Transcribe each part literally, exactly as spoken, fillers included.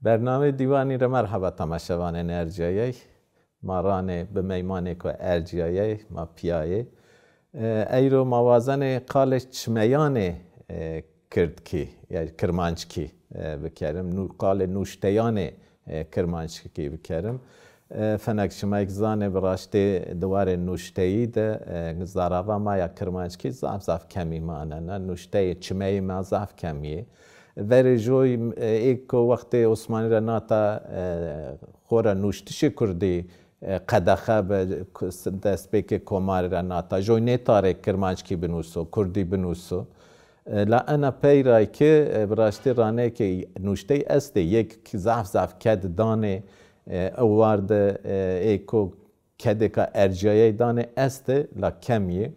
Bernameyê Dîwanî ra merheba temaşevanên erciyayey. Ma ranê bi meymanêko erciyayey, ma pîyayê. E, eyro ma wazenê qalê çimeyanê, e, kirdkî, yanî kirmanckî, e, bikerim. Nû-, qalê nuşteyanê, e, kirmanckî bikerim. E, fenek şima yek zanê, bi raştî di warê nuşteyî de, e, zarava ma ya kirmanckî zaf zaf kemî manena. Nuşteyê çimeyê ma zaf kemî yê. Verê joy, e, ê ko wextê Osmanî ra nata, e, xora nuştişê kurdî, e, qedexe bi, ku-, destpêkê komarî ra nata. Joy nêtarê kirmanckî binûso, kurdî binûso. E, la ena pey ra ki, e, bi raştî ranê ki nuştey estê, yek zaf zaf ked danê, e, ew war de, e, ê ko kedêka erciyayey danê estê, la kemî yê.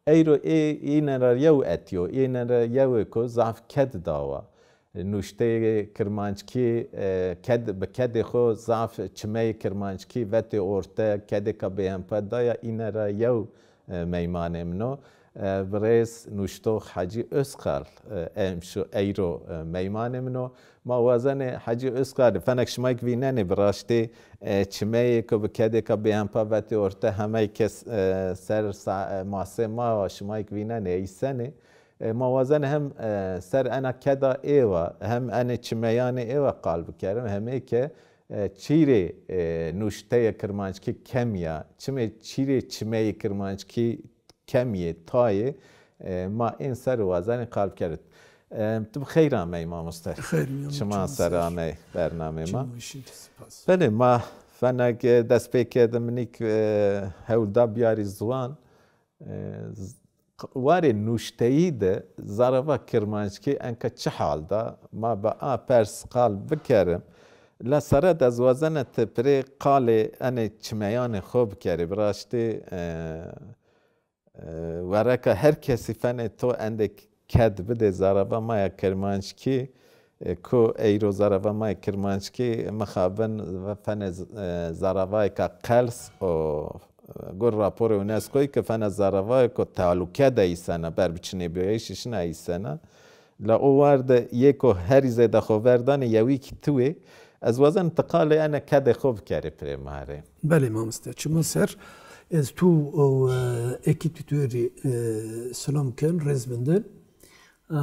Eyro ê, îne ra yew etîyo, îne ra yewêko zaf ked dawa. Nuşteyê kirmanckî, e, ked, bi kedê xo zaf çimeyê kirmanckî vetê orte, kedêka bêhempa daya, îne ra yew, e, meymanê min o. E, birêz nuştox Hecî Özkal, e, emşo eyro, e, meymanê min o. Ma wazenê Hecî Özkal, fenek şima ki vînenê, bi raştî, e, çimeyêko bi kedêka bêhempa vetê orte, hemey kes, e, ser sa-, e, masê ma wa, şima ki vînenê, eysenê. E, ma wazenê hem, e, ser ena keda êwa, hem enê çimeyanê êwa qal bikerim, hemê ke, e, çîrê, e, nuşteyê kirmanckî kemî ya, çimê çîrê çimeyê kirmanckî kemî yê, tayê, e, ma ên ser wazenê qal bikerit. E, tu bi xeyr amey mamoste. Xeyr mîyan, çiman ser amey bernamê ma. Belê, ma fenek, e, destpêkê de min nîk, e, hewl da biyarî ziwan. E, z-, q-, warê nuşteyî de zarava kirmanckî enka çi hal da? Ma bi a pers qal bikerim. La sere de ez wazena ti pirê qalê enê çimeyanê xo bikerî. Bi raştî, e, e, wereka her kesî fenê to endêk ked bidê zarava ma ya kirmanckî, e, ku eyro zarava ma ya kirmanckî mixabin ve fenê z-, e, zaravayêka qels û, e, gur raporê UNESCOyî ke fena zaravayêko tehlûke de îsena, ber bi çinêbîyayîşî şina îsena. La o war de yêko herî zêde xo ver danê yewî kî tu ê. Ez wazen ti qalê ene kedê xo bikerê pirê ma rê. Belê mamoste, çiman ser. Ez tu û, e, ekîpê tu rê, e, selam ken, rêz bindin. E,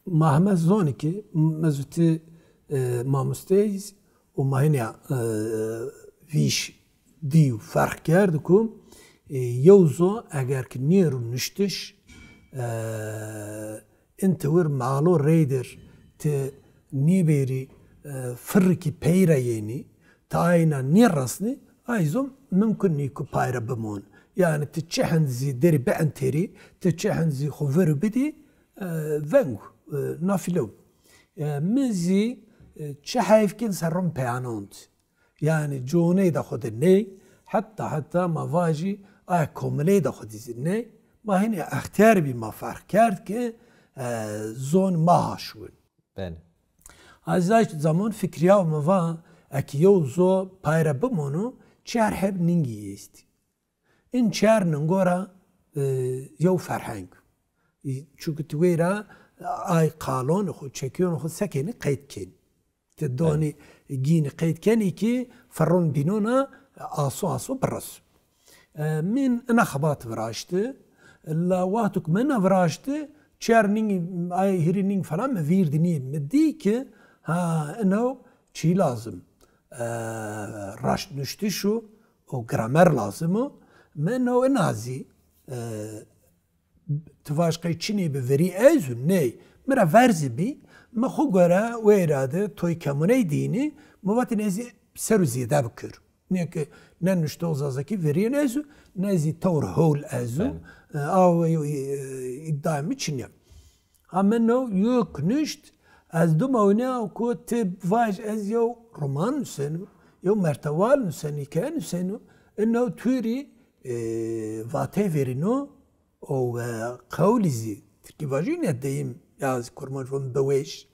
ma heme zanî ki ez û ti, e, mamosteyiz û ma hîna, e, vîş dî û ferq kerd ku, e, yew zon eger ki nêro nuştiş, e, in tewir malo reydir ti nêbêrî, e, firrikî pey ra yenî, ti ayna nêresnî, ay zon mumkun nî ku pay ra bimon. Yanî ti çi hind zî derî bienterî, ti çi hind zî xwu verû bidî, e, veng, e, nafîlew. E, mi zî, e, çi heyf kin serron peyanond. Yanî coney de xwu de ney, heta heta ma vajî aya komiley de xwu de zî ney. Ma hinî extîyar bî, ma ferq kerd ki, e, zon ma ha şuwin. Belê. A zî zaman fikirîyaw, mi va, eke yew zo pay ra bimono, çar heb ningî estî. In çar ningo ra, e, yew ferheng. E, çunke ti weyra ay qalon xwu, çekîyon xwu sekenî qeyd kenî. Ti donî gînî qeyd kenî ki ferron bînona aso aso bireso. E, min ina xebat viraşti. La wexto ke mi ina viraşti, çar ning, ay hîrê ning falan mi vîr de nî. Mi dî ki, ha, ino çî lazim. E, raşt nuştiş o, o gramer lazim o. Mi ino ina zî, e, ti vaj qey çinê bi verî ez û ney. Mi ra verzî bî, mi xwu gore weyra de toy kemuney dînî, mi vatî ez ê ser û zêde bikir. Nê ke ne nuştox zazakî verîyên ez û, ne zî tewr hewl ez û. E, awe, e, îdîayê mi çin ya. Ha mi no yek nuşt, ez dima wina ku ti vaj ez yew roman nusenu, yew mertewal nusenu, hîkaye nusenu, ino tu rî, e, vate verîno, û, e, qewlî zî, tirkî vajî ne deyim, ya zî kurmanc von bewêj,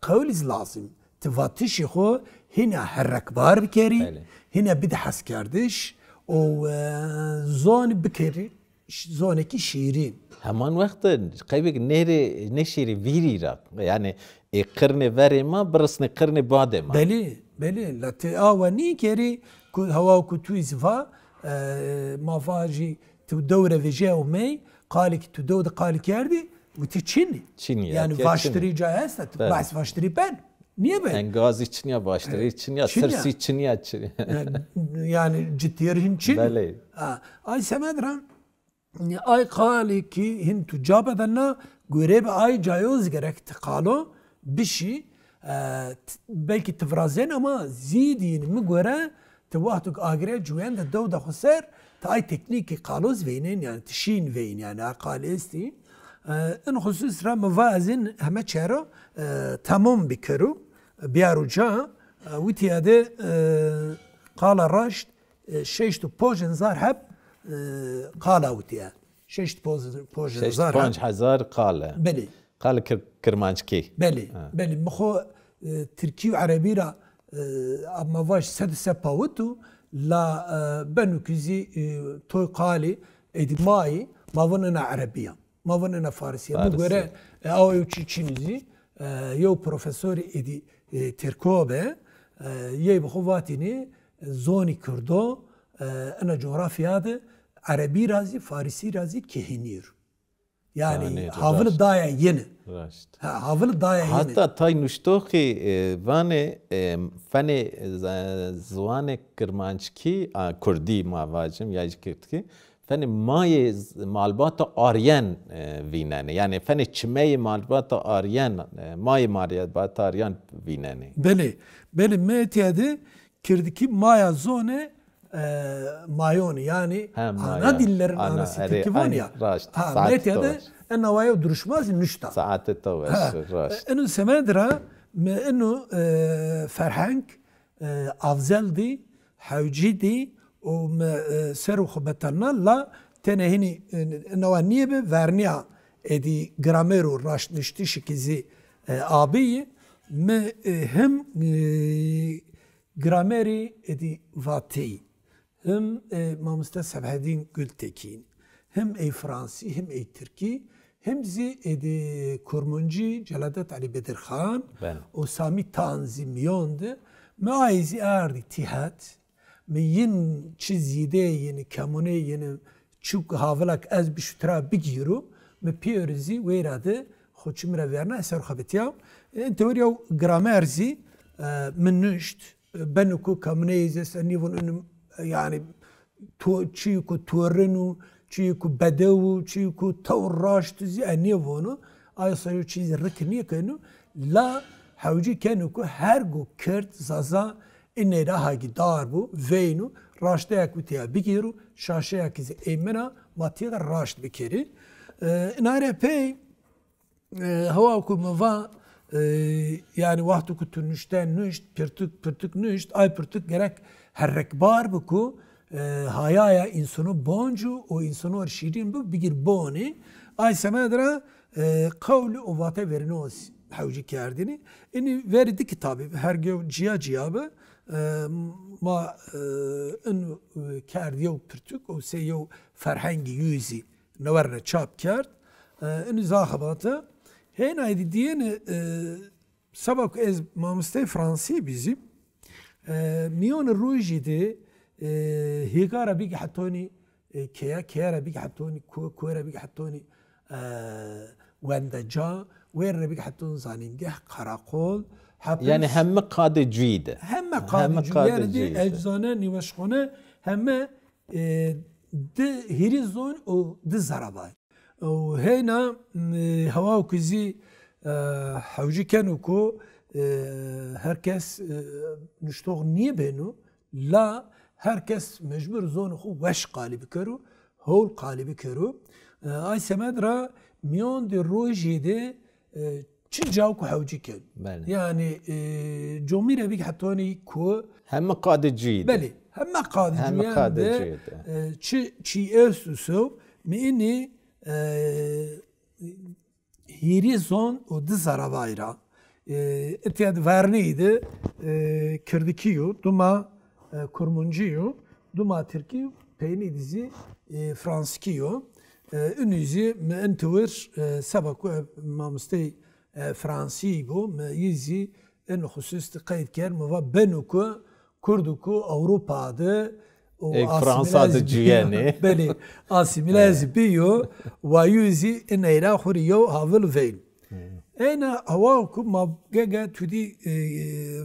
qewlî zî lazim. Ti vatişî xwu hîna herekbar bikerî, hîna bidî heskerdiş û, e, zonî bikerî. ş-, zonekî şîrîn. Heman wext de qeybêk nêrê, nêşîrê vîrî ra. Yanî ê qirnê verê ma birisnê qirnê badê ma. Belê, belê. La ti awa nîkerî ku hewa ku tu zî va, e, ma vajî tu dew ra vejîya û mey, qalî ki tu dew de qalî kerdî, witî çin î. Çin î, yanî vaştirî ca esta, tu behs vaştirî ben. Nîye be? Engazî çin ya, vaştirî çin ya, tirsî çin ya, çin ya. Yanî, yanî cidîyê rê hîn çin. Belê. Ha, ay semed ra, ay qalî ki hîn tu ca bedena, gorê bi ay cayo zî gerek ti qalo bişî, e, t-, belkî ti virazên ama zîdî mi gore ti wexto ki agire cuyen de dew de xo ser, ti ay teknîkî qalo zî veynên, yanî ti şîn veyn, yanî a qalî estî. E, in xusus ra mi va ez in heme çero, e, temom bikero, biyaro ca, e, witîya de, e, qala raşt, e, şeşt û ponc hezar heb, e, qala witîya. Şeşt û ponc hezar heb. Şeşt û ponc hezar qale. Belê. Qale kir-, kirmanckî. Belê, belê. Mi xo, e, tirkî û erebî ra, e, ma vaj sed û se pawit û la, e, beno ki zî, e, toy qalî êdî mayî, ma vun ina erebî ya. Ma vun ina farisî ya. Mi gore, e, awa yew çî çin zî, e, yew profesorî êdî, e, tirko be, e, yey bi xo vatînî, e, zonî kirdo, e, ina cografya de erebî ra zî, farisî ra zî kehînî ro. Yanî havil daya yeni. Raşt. Ha, havil daya yeni. Hata tay nuştoxî, e, vanê, e, fenê z-, ziwanê kirmanckî, a, kurdî ma vacim, ya jî kirdkî, fenê mayê z-, malbata aryen, e, vînenê. Yanî fenê çimeyê malbata aryen, e, mayê malbata aryen vînenê. Belê, belê, mi etya de kirdkî maya zonê, e, mayonî, yanî ana dillerin anası tirkî von ya. Raşt. Ha, mi etya de ena wayo duruşma zî nuşta. Saetê to weş, raşt. Eno semed ra mi eno, e, ferheng, e, avzel dî, hewcî dî û mi, e, ser û xo betelna la tenê hînî, e, ena wa nîyê bi vernîya êdî gramer û raştnuştişî ki zî, e, abî mi, e, him, e, gramerî êdî Vateyî, him, e, mamoste Sebhedîn Gultekîn, him ey fransî, him ey tirkî, him zî êdî kurmuncî Celadet Elî Bedirxan û Samî Tan zî mîyon de. Mi ayî zî erdî tîhet. Mi yin çi zîdê yin, kemunê yin, çi havila ki ez bişu tira bigîro, mi pêro zî weyra de xo çimî ra vîyarna, ez ser xo bitiya. E, in teorîya gramer zî, e, mi nuşt. E, beno ku kemuneyê zî ez nîvon inu, e, yanî to-, çîyê ku torin û çîyê ku bedew û çîyê ku tewr raşt zî ez nêvono. Aye ser o çî zî rik nêkeno. La hewcî keno ku her go kird, zaza, inê ra hagîdar bo, veyno, raşteya ki witîya bigêro, şaşeya ki zî ey min a, ma tîya de raşt bikerî. E, ina rê pey, e, hewa ku mi va, e, yanî wexto ku tu nuşte nuşt, pirtuk, pirtuk nuşt, ay pirtuk gerek herrekbar bi ku, e, hayaya însano bonc o û însano şîrîn bi, bigîr bonê. Ay semed ra, e, qewl û vate verîno hewcî kerdinî. Inî verî di kitabî bi, her gew cîya cîya bi. E, ma, e, in, e, kerd yew pirtuk û sey yew ferhengî yû zî newerne çap kerd. E, inî zaxebate. Hêna êdî dîyêne, e, seba ku ez mamostey fransî bî zî, e, mîyonê rojî de, e, hêga ra bigî hetonî, e, keya, keya ra bigî hetonî ko, ko ra bigî hetonî, e, wendeca, wêr ra bigî hetonî zanîngeh, qereqol, hepis. Yanî heme qadê cuyî de. Heme qadê cuyî, yanî di eczane, nîweşxane, heme, e, di hîrê zon û di zerevay. Û heyna, e, hewa ku zî, e, hewcî keno ku, e, her kes, e, nuştox nîyebêno, la her kes mecbur zonê xo weş qalî bikero, howl qalî bikero. E, ay semed ra mîyondê rojî de, e, çi caw ku hewcî keno. Belê. Yanî, e, comî ra bigî hetonî ku. Heme qadê cuyî de. Belê, heme qadê cuyan de, e, çi, çî est û sew, mi inî, e, hîrê zon û di zerevay ra. E, itya de vernî de, e, kirdikî yo, duma, e, kurmuncî yo, duma tirkî yo, peynî de zî, e, franskî yo. E, inî zî mi in tiwir, e, seba ku, e, mamostey, e, Fransî bo, mi yî zî in xusus de qeyd kerd, mi va beno ku Kurd û ku Ewropa de û Ê, asîmîle Fransa de zî bîyo. Cuyene. Belê, asîmîle zî bîyo, wa yû zî iney ra xwu rê yew havil veyn. Eyna hawa ku ma gege tu dî, e,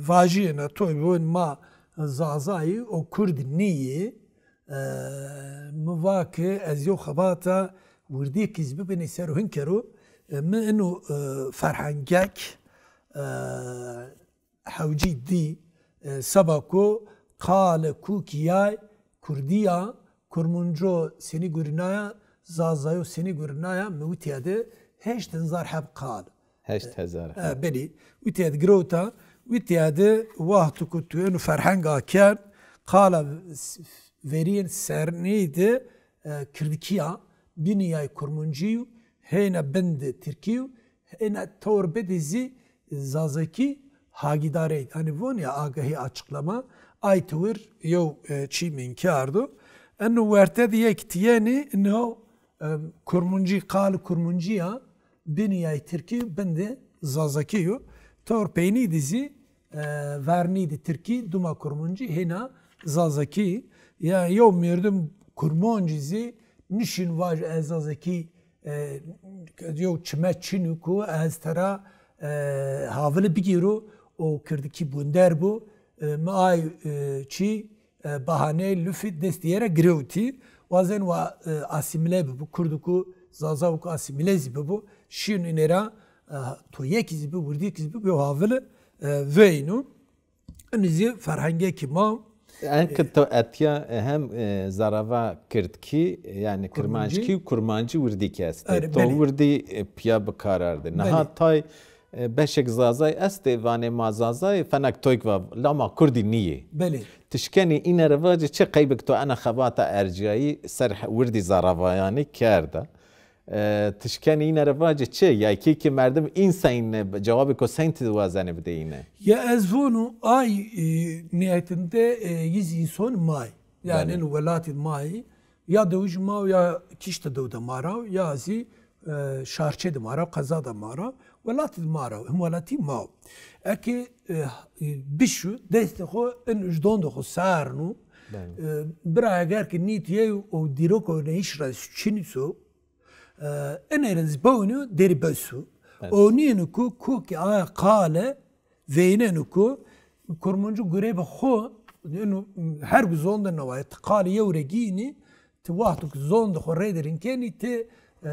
vajîyena toy bon ma Zazayî û Kurd nîyî. E, mi va ke ez yew xebata wirdîyekî zî bibênî ser û hin kero. E, mi ino, e, ferhengek, e, hewcî dî, e, seba ku qale kukîyay kurdîya, kurmunco senî gurinaya, zazayo senî gurinaya, mi witîya de heşt hezar heb qal. Heşt hezar. E, belî. Witîya de girewta, witîya de wexto ku tu eno ferheng akerd, qala s-, verîyên sernî de, e, kirdkî ya, binî yay kurmuncî yo, heyna bin de tirkî yo, heyna tewr bidî zî zazakî hagîdarey. Hanî von ya agahî, açıklama, ay tewir yew, e, çî min kerdo. Eno werte de yek tiyenî, ino, e, kurmuncî, qal kurmuncî ya, binî yay tirkî, bin de zazakî yo. Tewr peynî de zî, e, vernî de tirkî, duma kurmuncî, hêna zazakî. Ya yew merdim kurmuncî zî nişin vaj ez zazakî, e, yew çime çin û ku ez tera, e, havili bigîro û kirdkî bunder bo. E, mi ay, e, çî, e, bahaneyê lufî dest dîyera girewtî. Wazen wa, e, asîmîle bibo. Kurd û ku zaza û ku asîmîle zî bibo. Şîn inê ra, e, to yekî zî bi, wirdîyekî zî bi, yew havili, e, veyno. Inî zî ferhengekî ma. Enke to etya, e, hem, e, zerava kirdkî, yanî kirmanckî û kurmancî wirdî ke estê. Erê, to belê. Wirdî, e, piya bi kar ardê. Belê. Niha tay, e, beşek zazay estê, vanê ma zazay, fenek toyk va, la ma kurdî nîyê. Belê. Tişkenî îne re vacê çi qeybik to ena xebata erciyayî ser he-, wirdî zeravayanî kerda. E, tişkenî îne re vacê çi? Ya kî kî merdim însayn cewabê ko seyntî wazenê bidê îne. Ya ez vonu ay, e, nihayetinde, e, yiz înson may. Yani, belê, welatî may. Ya dewij ma ya kişte dew de ma ra, ya zî, e, şarçe de ma ra, qeza de ma ra, welatî de ma ra, him welatî ma. Eke, e, e, bişu, destê xo in ujdon de xo sarnu. Belê. E, bira eger ki nît yew o dîrok oynayış ra çinî so, e, enê ra zî bewnîyo derî besu. Evet. Oynîyeno ku, ku ki aya qale veyneno ku kurmuncu gurebe xo, eno her gu zon de newa, ti qali yew re gînî, ti wexto ki zon de xo rê de rinkenî, ti, e,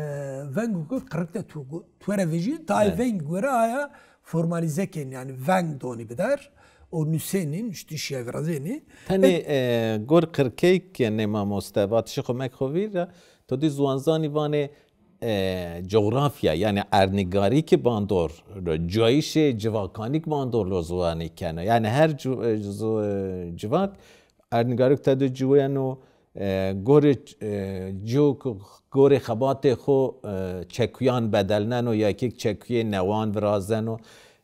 vengu ku qirikte tu, tu re vejî, tay, evet, veng gore aya formalîze kenî, yani veng donî bider, o nusenî, nuştîşîya virazenî. Tenê, e, e, gor qirkey kenê mamoste, vatişê xo mek xo vîr ra, to dî ziwanzanî vanê, e, cografya, yanî erdnîgarî ki bandor ro, cayişê civakanî ki bandor ro ziwanî keno. Yanî her ci-, e, ci-, e, civak erdnîgarî ki tede ciweno, e, gorê, e, ciyo ki gorê xebatê xo, e, çekuyan bedelneno ya ki çekuyê newan virazeno.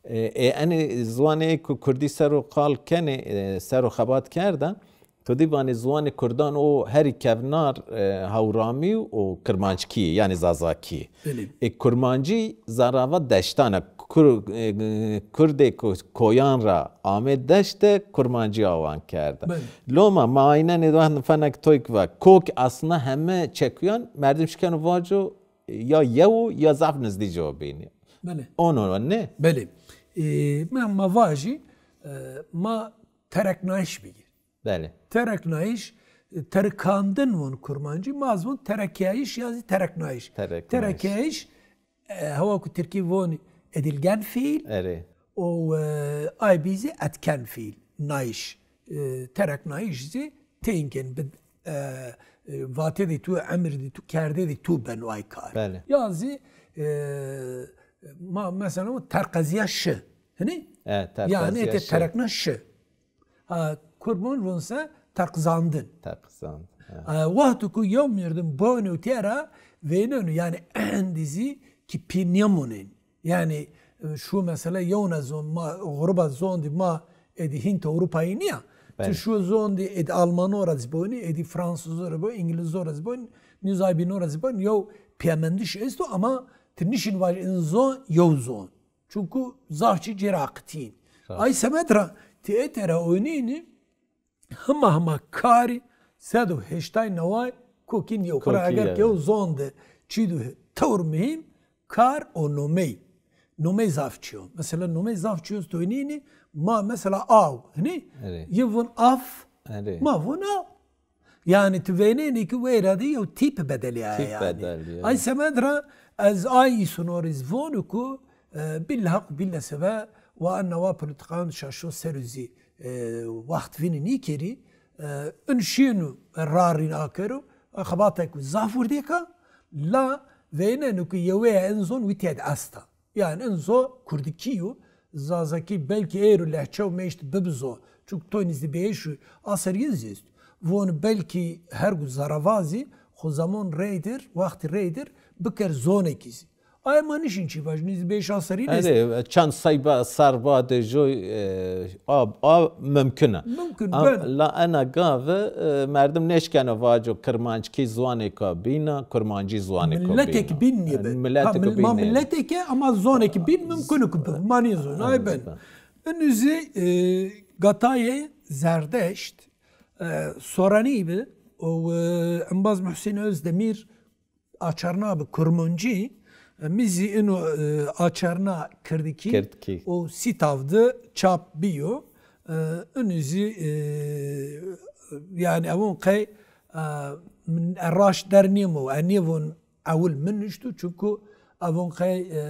E, e, enê ziwanê ku kurdî ser o qal kenê, e, ser o xebat kerda, to dî vanê ziwanê kurdan o herî kevnar, e, hewramî û kirmanckî, yanî zazakî. Belê. E, kurmancî zerava deştan a. Kur-, e, kurdê ku koyan ra amê deşt de kurmancî awan kerda. Belê. Loma ma aynenê wextê fenek toyk va, kok aslında heme çekuyan merdim şikeno vaco ya yew o ya zaf nizdî ci o bînî. Belê. Ono ne? Belê. E, ma, ma vajî, e, ma tereknayîş bigî. Belê. Tereknayîş, e, terikandin von kurmancî, ma zî von terekeyayîş ya zî tereknayîş. Tereknayîş. Terekeyayîş, e, hewa ku tirkî von edilgen fiil. Erê. Û, e, ay bî zî etken fiil. Nayîş. E, tereknayîş zî tênken bi, e, e, vatê de tu, emir de tu, kerdê de tu beno ay kar. Belê. Ya zî, e, ma mesela terqezîya şi. Hinî? E, terqezîya şi. Yanî ete terekna şi. Ha, kurban vonse teqzandin. Teqzandin, ha. E, wexto ku yew merdim bawne û tera veyneno, yanî endî zî ki pî nêmonên. Yanî, e, şu mesela yewna zon ma, gruba zon di ma edi Hint Ewropayî nîya. Belê. Ti şu zon de êdî Almano ra zî bonî, êdî Fransûzo ra bonî, Îngilîzo ra zî bonî, nîzaybîno ra zî bonî, yew pîyemendiş esto ama ti nişin vajî in zon yew zon. Çunku zaf çî cêr aqitîn. Zaf. Ay semed ra ti ete ra oynînî, hima hima karî sed û heştay neway kokîn yew. Xura eger ke yew zon de çî du tewr muhîm kar û nomey. Nomey zaf çî yo. Mesela nomey zaf çî yo toynînî ma mesela aw. Hinî? Erê. Yi vun af, erê, ma vun aw. Yanî tu veynênî ki weyra de yew tîp bedelîyaye yanî. Tîp bedelîyaye. Ay semed ra ez ay îsonor iz vonu ku e, bîlheq bîlesebe wa en newa polîtîkan şaşo ser u zî e, waxt vînî nîkerî, e, in şînu rarîn akero, e, xebatek zaf wirdêka, la veynenu ki yewê en zon wî têd esta. Yanî in zo kurdikî yo, zazakî belkî êro lehçe û meşt bibizo. Çunku tonî zî bêşu aserîn zî est. Von belkî hergu zaravazî xo zaman reydir, waxtî reydir, biker zonekî zî. Ay ma nişin çî vaj, nîz bêşa serîn est. Erê, çend sey ba-, ser bade joy, e, a, a mumkin e. Mumkin, am, belê. La ena gave, e, merdim nêşkeno vaco kirmanckî ziwanêka bîn a, kurmancî ziwanêka bîn a. Miletek bîn nîbi. Miletek bîn nîbi. Ma mileteke ama zonekî bîn mumkin o ku bi. Ma nîzon, ay ben. Inû zî, e, gatayê Zerdeşt, e, soranî bi û, e, embaz Muhsîn Özdemir açarna bi kurmancî, e, mi zî ino, e, açarna kirdkî, kirdkî, o Sîtav de çap bîyo. E, inî zî, e, yanî ewon qey, e, min raşt der nîmo, e, nêvon ewil min niştu, çunku ewon qey, e,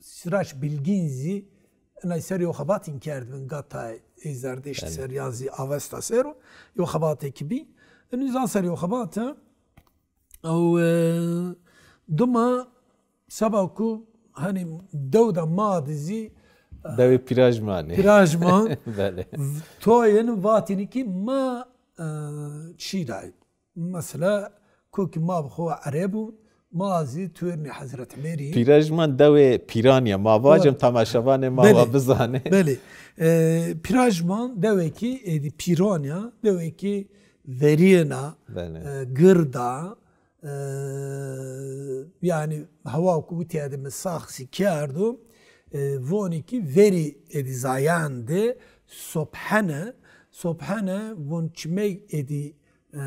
Siraç Bilgîn zî inay ser yo xebatîn kerdbin, gata ey Zerdeşt ser ya zî Avesta ser o, yo xebatekî bî. Inî zan ser yo xebate. Ew, e, dima seba ku hanî dewda ma de zî, e, dewê Pîrajmanî. Pîrajman. Belê. Toyên vatînî ki ma, e, çî ray. Mesela, kokî ma bi xo Ereb o, ma zî tuêrnê Hezret Umerî. Pîrajman dewê Pîran ya, ma vacim temaşevanê ma wa bizanê. Belê. E, Pîrajman dewekî êdî Pîran ya, dewekî verîyena, e, girda, e, yanî hewa ku witîya de mi sax zî kerdo, e, vonî ki verî êdî zayan de Sophene, Sophene von çimey êdî e,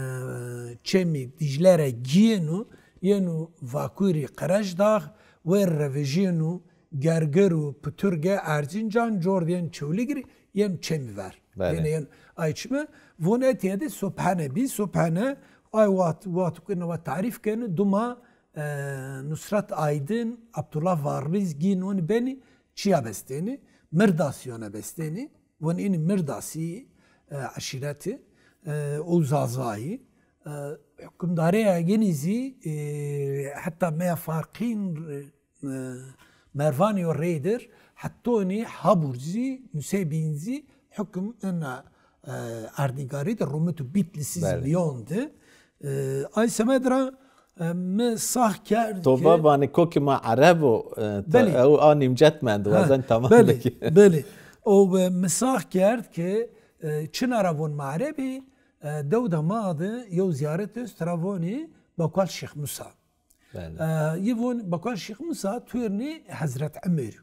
çemî Dîcle ra gîyeno, yeno Vakurî Qerejdax, wer ra vejîyeno Gerger û Piturge Erzincan, cor de yen Çewlîgirî, yeno çemî ver. Belê. Yeno, yeno ay çime, von etîya de Sophene bî, Sophene, ay waxt, waxt ku newa tarîf keno, duma, e, Nusret Aydin, Abdullah Varlî zî gîn onî benî, çîya bestênî, Mirdasî yona bestênî, Von înî Mirdasî, e, eşîretî, e, û Zazayî, e, hukimdareya ginî zî, e, heta meya Farqîn, e, Mervanî yo reydir, hetonî Habur zî, Nuseybîn zî hukim ena, e, erdnîgarî de Rumit û Bîtlîsî zî, belê, mîyon di. E, ay semed ra, e, mi sax kerd. Toba vanê kokî ma Ereb o, e, ta, belê, ew a nîmcet mend, ha, wazen tamam, belê, bikî. Belê. O, e, mi sax kerd ke, e, çina ra von ma Erebî, e, dewda ma de yew zîyaret est, tira vonî Bakwal Şêx Musa. Belê. E, yi von Bakwal Şêx Musa tuêrnê Hezret Umer.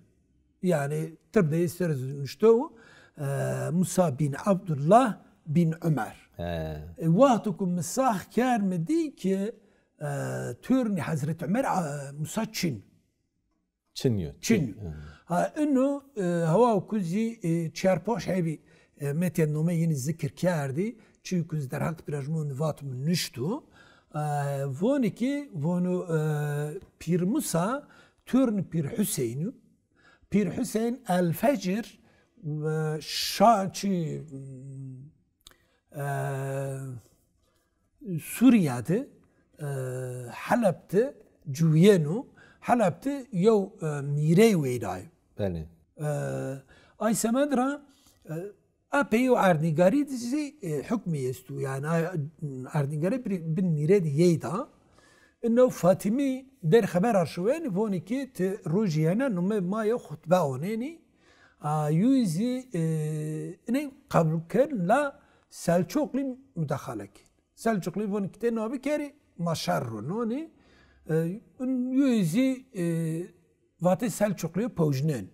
Yanî tirb de yê ser zî nuşto, e, Musa bin Abdullah bin Umer. He. E, wexto ku mi sax kerd mi dî ki, e, tuêrnê Hezret Umer, e, Musa çin. Çin yo. Çin yo. Hı. Ha, ino, e, hewa ku zî, e, çerpoş hebî, e, metê nome yînî zikir kerdî, çî ku zî derheq Pîrajmon vat mi nuşto. E, vonî ki, vono, e, Pîr Musa, tuêrnê Pîr Huseyn o. Pîr Huseyn El Fecir, e, şa-, çi, e, Sûrîya de, e, Heleb de ciwîyeno. Heleb de yew, e, mîrey weyra yo. Belê. E, ay semed ra, e, epey yew erdnîgarî de zî, e, hukmî esto. Yanî, ay, erdnîgarî bir, bin mîrê de yeyda. Ino Fatîmî der xeber arşiwenî, vonî ki ti rojî hene nume ma yo xutbe onenî. A, yû zî, e, iney qebul ken la Selçoqlî mudexale kên. Selçoqlî vonî ki tê na bikerî ma şer ro nonî. E, yu zî, e, vatê Selçoqlî yo pewjnen.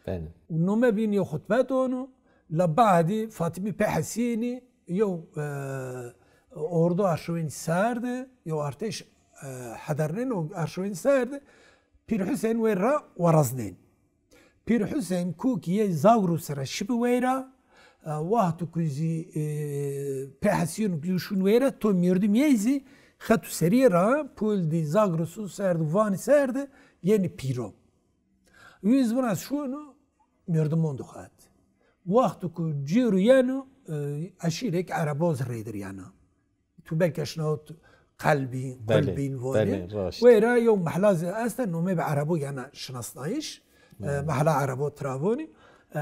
Belê. Nome bîn yo xutbe dono. La badî Fatîmî pê hesînî yo, e, ordo arşewên serde, yo artêş, e, hedernên o arşewên serde. Pîr Husên wê ra weraznên. Pîr Husên ku ki yê Zagro sere şibi weyra, e, wexto ku zî, e, pê hesîyeno ku zî şûn weyra, to mîrdim yey zî xetu serî ra pul dî Zagro su serde, Vanî serde, yenî pîro. Yu zî vana şûno, mîrdimon di xo het. Wexto ku cêro yeno, e, eşîrek erebo zî reydir yena. Tu belkî eşnawit Qelbîn, Belê, Qulbîn vonî. Belê, raşt. Weyra yew mehla zî esta, nomê bi erebo yena şinasnayîş. E, Mehla Erebo tira vonî. E,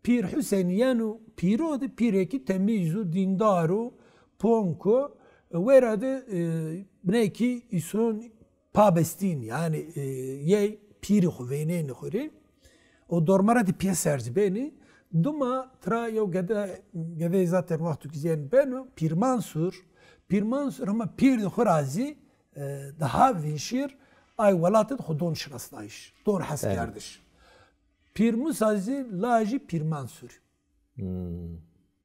Pîr Husên yeno pîro di, pîrekî temîz o, dîndar o, ponk o. E, weyra di, e, binekî îson pabestîn, yanî, e, yey pîrî xwu, veynênî xwu rê. O dormara di pîyeser zî benî. Dima tira yew gede, gedeyê zaten wexto ki zî yen beno, Pîr Mansur. Pîr Mansur hema pîr di xwu ra zî, e, daha vîşîr, ay welatid xwu don şinasnayîş, don heskerdiş. Pîr Musa zî lajî Pîr Mansur.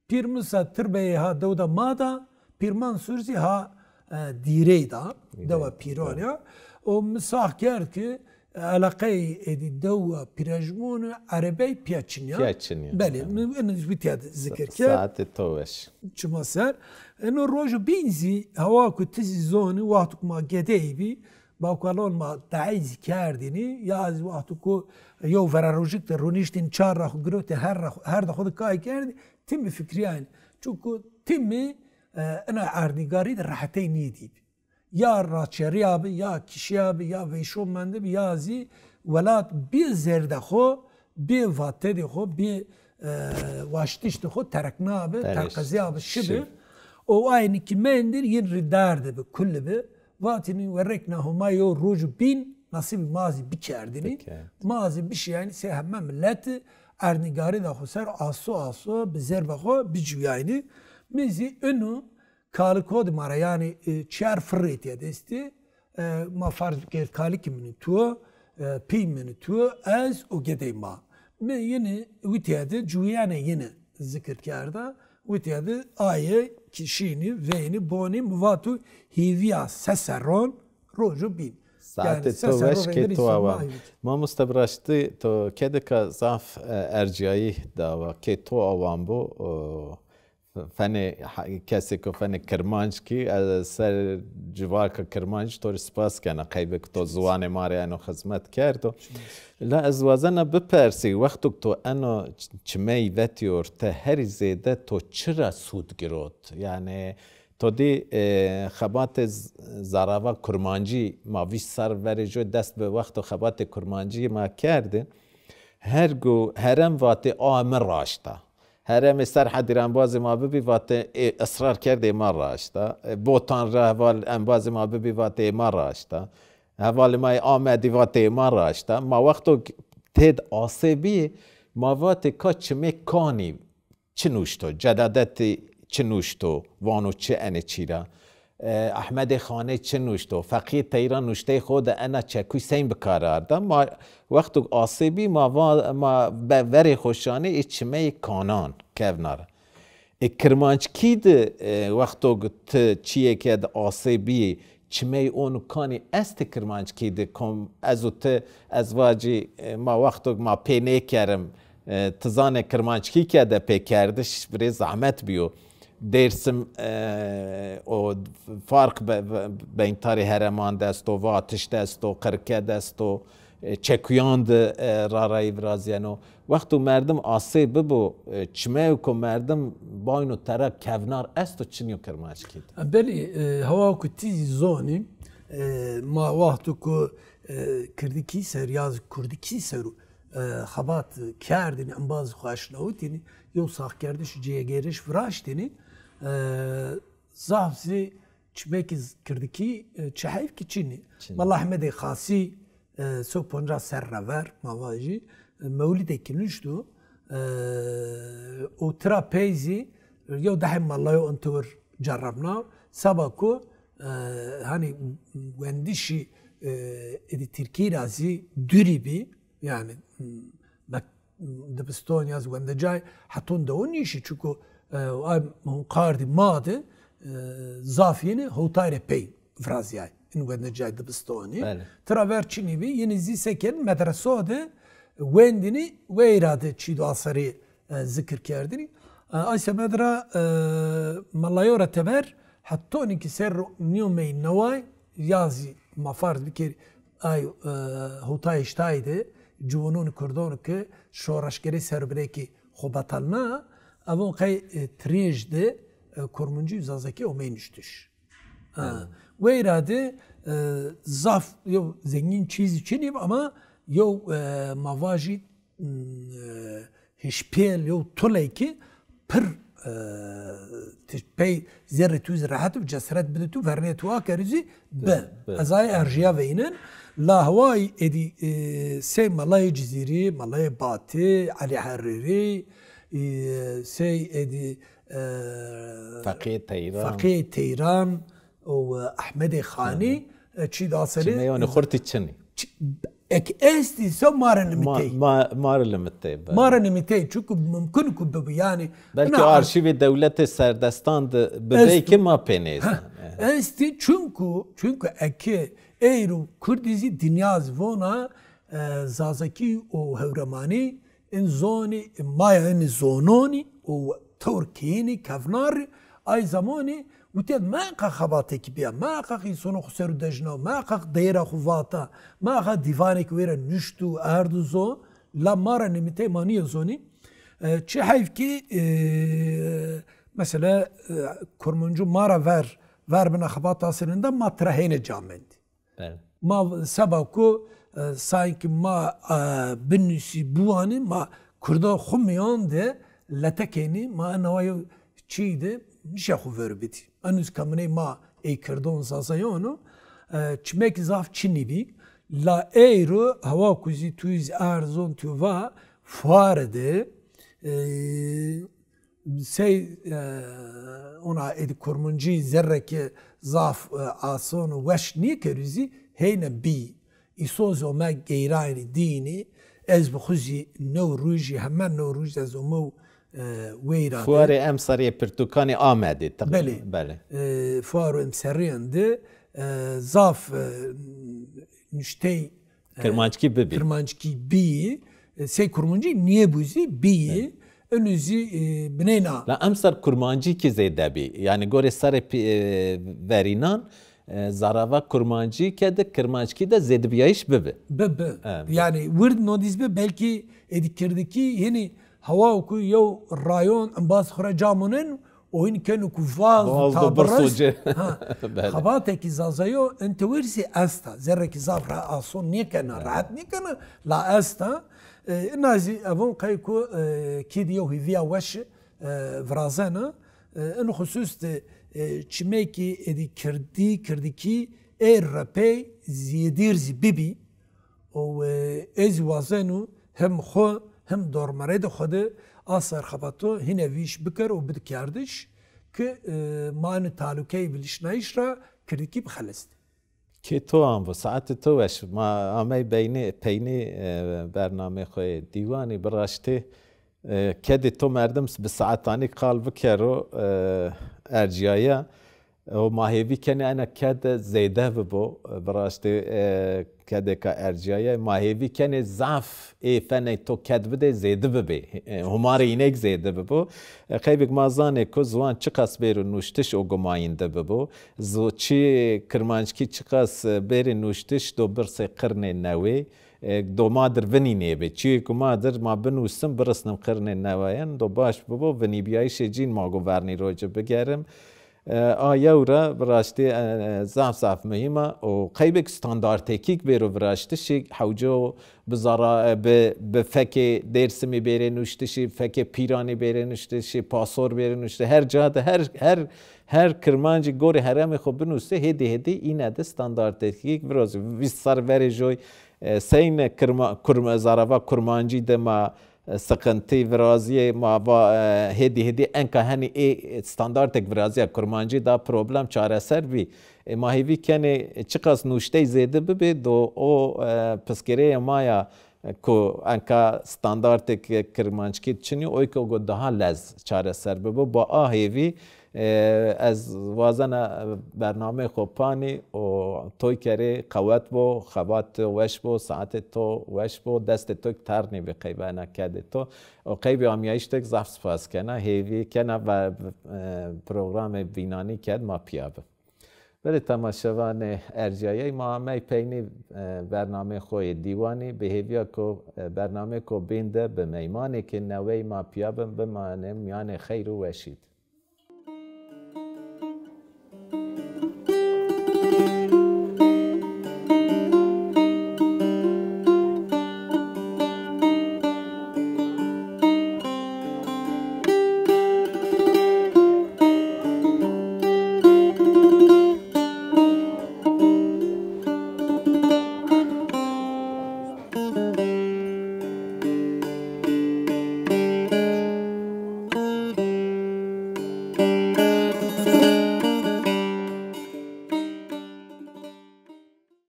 Pîr Musa tirbeyê ha dewda ma da, Pîr Mansur zî ha, e, dîrey da, dewa Pîran ya. O mi sax kerd ki, e, eleqeyê êdî dewa Pîrejmon û erebey pîya çin ya. Pîya çin ya. Belê, mi eno zî witîya de zikir kerd. Saetê to weş. Çima ser. Eno rojo bîn zî, hewa ku ti zî zonî, wexto ku ma gedey bî, bakalon ma dayî zî kerdînî, ya zî wexto ku yew verarojik de ronîştîn, çar ra xwu girotî, her ra xwu, her de xwu de kay kerdî, timî fikrîyayîn. Çunku timî, e, ina erdnîgarî de rehetey nêdîbî. Ya raçerîya bi, ya kişîya bi, ya veyşo mendibî, ya zî welat bê zerdê xwu, bê vatedê xwu, bê, e, waştiştê xwu terekna bi, terqezîya bi, şi bi. O aynî ki mendir yin rî derdê bi, kulî bi. Vatînî werrekna Homa yew rojo bîn, nasîbî ma zî bikerdînî. Bikerd. Ma zî bişîyayînî sey heme milet erdnîgarî da xwu ser aso aso bi zerba xwu biciwîyayînî. Mi zî ino kaliko di ma ra, yanî, e, çiyar firrê tîya de estî. E, ma ferz biker kalikî min û tu, e, pî min û tu, ez û gedey ma. Mi yini witîya de ciwîyanê yini zikir kerda. Witîya de aye kişînî, veynî, bonî, mi vato hîvîya se serron rojo bîn. Saetê to weş, kê to awan. Mamoste, bi raştî to kedika zaf, e, ercîyayî dawa. Kê to awan bo, o, fenê ha-, kesê ku fenê kirmanckî, ez ser civaka kirmanckî to rê spas kena. Qeybê ku to ziwanê ma rê eno xizmet kerdo. La ez wazena bipersî, wexto to eno ç-, çimey vetî orte, herî zêde to çi ra sûd girot? Yanî to dî, e, xebatê z-, zarava kurmancî, ma vîst serr verê jo dest bi wexto xebatê kurmancî ma kerdî. Her go herem vatê a mi raşt a. Heremê Serhedî ra embazê ma bibî vatê, ê, israr kerdê ma raşt a. E, Botan ra heval embazê ma bibî vatê ê ma raşt a. Hevalê ma yê Amedî vatê ê ma raşt a. Ma wexto têd asê bî, ma vatê ka çimê kanî çi nuşto, cedadetî çi nuşto, vano çi enê çî ra. E, Ehmedê Xanê çi nuşto, Feqîyê Teyran nuşteyê xo de ena çekuyî sey bi kar arda. Ma wexto asê bî, ma va, ma be-, verê xo şanê ê çimeyê kanan kevna ra. Ê kirmanckî de, e, wexto ti çîyêke de asê bîyî, çimeyê on û kanî estê kirmanckî de, kom ez û ti, ez vacî, e, ma wexto ma pê nêkerim, e, ti zanê kirmanckî ke de pê kerdiş virê zehmet bîyo. Dêrsim, e, o farq be-, be-, beyntarê hereman de esto, vatiş de esto, qirke de esto, e, çekuyan de, e, rarayî virazîyeno. Wexto merdim asê bibo, e, çimeyêko merdim bayno tera kevnar esto, çinî yo kirmanckî de. E, belê, e, hewa ku ti zî zonî, e, ma wexto ku, e, kirdkî ser ya zî kurdkî ser o, e, xebat kerdînî, embazê xo eşnawitînî, yew saxkerdiş û cêgêriş viraştînî, e, zaf zî çimekî z-, kirdkî, e, çi heyf ki çinî. Çinî. Mela Ehmedê Xasî, e, so poncas serr ra ver, ma vajî, e, mewlîdekî nuşto, e, û tira pey zî yew dehê malayo in tewir cerrebna. Seba ku, e, hanî wendişî, e, êdî tirkî ra zî dûrî bî. Yanî, m, mek-, dibiston ya zî wendecay heton dewe nîşî, çunku, e, ay hûn qardî ma de, e, zaf yenî hewtay rê pey virazîyay in wendecay dibistonî. Belê. Tira ver çinî bî, yenî zî seken medreso de wendînî, weyra de çî do a serî, e, zikir kerdinî. E, ay semed ra, e, melayo ra teber hetonî ki ser nîyomey neway, ya zî ma farz bikir ay, e, hewtay heştay de ciwanonî kurdon ki şoreşgerê serbirêkî xo betelna, evon qey, e, trêj de, e, kurmancî û zazakî omey nuştiş. Ha. Weyra de, e, zaf yew zengîn çîzî çinî ama yew, e, ma vajî, m, e, hişpêl yew tuley ki pir, e, ti pey zerrê tu zî rehet bi cesaret bide tu vernê tu akerî zî bi. Bi, bi. Ez ay erjîya veynin. La haway êdî, e, sey Melayê Cizîrî, Melayê Batî, Elî Herîrî, e, sey êdî, e, Feqîyê Teyran. Feqîyê Teyran û, e, Ehmedê Xanî, e, çî da serê. Çimeyanê xurtî çinî. Ç-, ek estî se ma re nimitey. Ma, ma, ma re nimitey, be. Ma re nimitey, çunku mumkin ku bibi, yanî. Belkî arşîvê dewletê serdestan de bibey ki ma pê nêzan. Estî, çunku, çunku eke eyro kurdî zî dinya zî vona, e, zazakî û hewremanî, in zonî, maya inî zononî û tewr keyênî kevnar, ay zamonî witêd meqa xebatekî bîya, meqa însono xwu ser û dejna, meqa deyra xwu vata, meqa dîvanêk wêre nuşt û erd û zon, la ma ra nimitey ma nîyo zonî. E, çi heyf ki, e, mesela, e, kurmancû ma ra ver, ver bina xebata sirinde ma tira hêne ca mendî. Belê. Ma seba ku, e, sankî ma, e, binusî biwanî, ma kurda xwu mîyan de lete kenî, ma ena wa yew çî de nişa xwu ver bidî. Enû zî kamûney ma ey kirdon zazayan o, e, çimekî zaf çinî bî. La eyro hewa ku zî tu zî erzon tu va fuare de, e, sey, e, ona êdî kurmancî zerreke zaf, e, ason û weş nêkerî zî heyne bî. Îso zî ome geyraynî dînî, ez bi xwu zî new rojî, hemen new roj ez omew, e, weyra de. Fuarê emserê pirtûkanê Amedê, teqrîben. Belê. Belê. E, fuaro emserîyan de, e, zaf, e, nuştey E, Kirmanckî bibî. Kirmanckî bîyî, e, sey kurmancî nîyebû zî bîyî. Evet. Inû zî, e, bineyna. La emser kurmancî kî zêde bî. Yanî gorê serê pî-, e, verînan, e, zarava kurmancî ke de kirmanckî de zêdebîyayîş bibi. Bi, bi. Evet. Yanî wird nodîz bi belkî êdî kirdikî, hinî hewa ku yew rayon embaz xwu ra ca munin, oyun keno ku vaz, vaz do tabirist. Birso ci. Ha, belê. Xebatekî zazayo in tewir zî esta. Zerrekî zaf ra ason nêkena, belê, rehet nêkena, la esta. E, ina zî evon qey ku, e, kî di yew hîvîya weş, e, virazena. E, in xusus de, e, çimekî êdî kirdî, kirdikî êr ra pey zêdîr zî bibî. Û, e, ez wazenu him xwu, him dormerê de xwu de a ser xebato hîne vîş biker û bid kerdiş ki, e, ma ini talukeyê bilişnayîş ra kirdikî bixelesnê. Kê to an bo, saetê to weş. Ma amey beynê, peynê, e, bernameyê xwu yê dîwanî bi raştî, e, kedê to merdim bi saetanî qal bikero, e, ercîyaya. O ma hêvî kenê ena kede zêde bibo. Bi raştî, e, kedêka ercîyaye. Ma hêvî kenê zaf ê fenê to ked bidê zêde bibê. E, humarê înêk zêde bibo. E, qeybêk ma zanê ku ziwan çiqas bêro nuştiş û gumayînde bibo. Zi-, çî kirmanckî çiqas, e, bêrê nuştiş do birsê qirnê newê. E, do ma dir vinî nêbê. Çîyê ku ma dir ma binusîn birisnim qirnê neweyan do baş bibo. Vinîbîyayîşê cîn ma go vernî roce bigerim. E, a yew ra bi raştî, e, zaf zaf muhîm a û qeybêk standartekîk bêro viraştişî hewco bi zara-, e, bi, bi fekê Dêrsimî bêrê nuştişî, fekê Pîranî bêrê nuştişî, Pasor bêrê nuştişî, her ca de, her, her, her kirmancî gorê herêmê xwu binusê, hêdî hêdî îne de standartekîk virozî. Vîst serr verê joy, e, seyne kirma-, kurma-, zarava kurmancî de ma e, sıkıntı viraziyê ma va, e, hêdî hêdî enka henî ê standartek virazîya kurmancî da problem çareser bî. E, ma hêvî kenê çiqas nuştey zêde bibê do o, e, piskirêya ma ya, e, ku enka standartek kirmanckî çinî, oy ke go daha lez çareser bibo. Ba a hêvî, e, ez wazena, e, bernameyê xo panî û toy kerê qewet bo, xebat weş bo, saetê to weş bo, destê to ternî bi qeybena kedê to. O qeybî amiyayîş tek zaf spas kena. Hêvî kena ve, e, programê vînanî ked ma piya bi. Belê temaşevanê erciyayey, ma amey peynî, e, bernameyê xo yê dîwanî. Bi hêviya ku, e, bernameyêko bîn de bi meymanêkê newey ma piya bin, bimanê miyanê xeyr û weşî de.